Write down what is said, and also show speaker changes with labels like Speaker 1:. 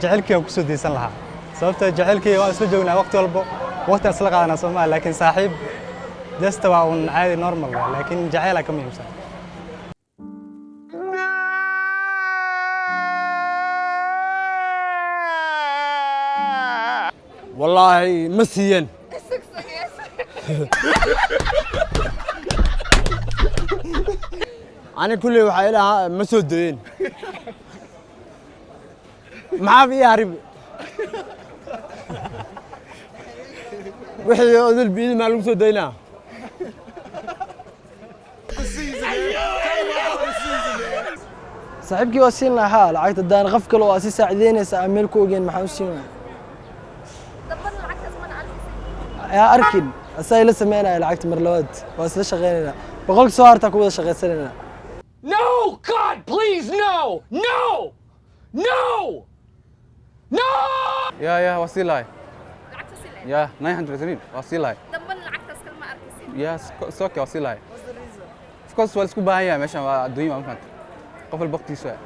Speaker 1: Jecelkii aan kusoo deysan lahaa, sababta jecelkii waan isla joognaa waqti walbo, waqti aan isla qaadanaa soo maa, laakiin saaxiib just waa un caadi, normal waa, laakiin jaceylaa ka muhiimsan.
Speaker 2: Wallaahi ma siiyeen. Ani kulley waxaa ilahaa ma soo dayeen, maxaa ii harib wixii odol biidi maa lagu soo daynaa.
Speaker 3: Saaxiibkii waa siin lahaa lacagta. Daan qof kale oo aa si saacideynaysa aan meel ku ogeyn, maxaa u siin waaya? Yaa arkin asaa ila sameynaya lacagta mar labaad, waa isla shaqeynayna, 100-ka soo hartaa ku wada shaqaysanayna.
Speaker 4: No! God, please, no! No! No! No!
Speaker 5: Yeah, waa sii lahay. Yeah, 900 samiim waa sii lahay. Yeah, it's okay, waa sii lahay. Of course, waa la isku baahan yahay meeshan, waa adduunya, waa ma fahantay? Qof walba waqtigiisa waay.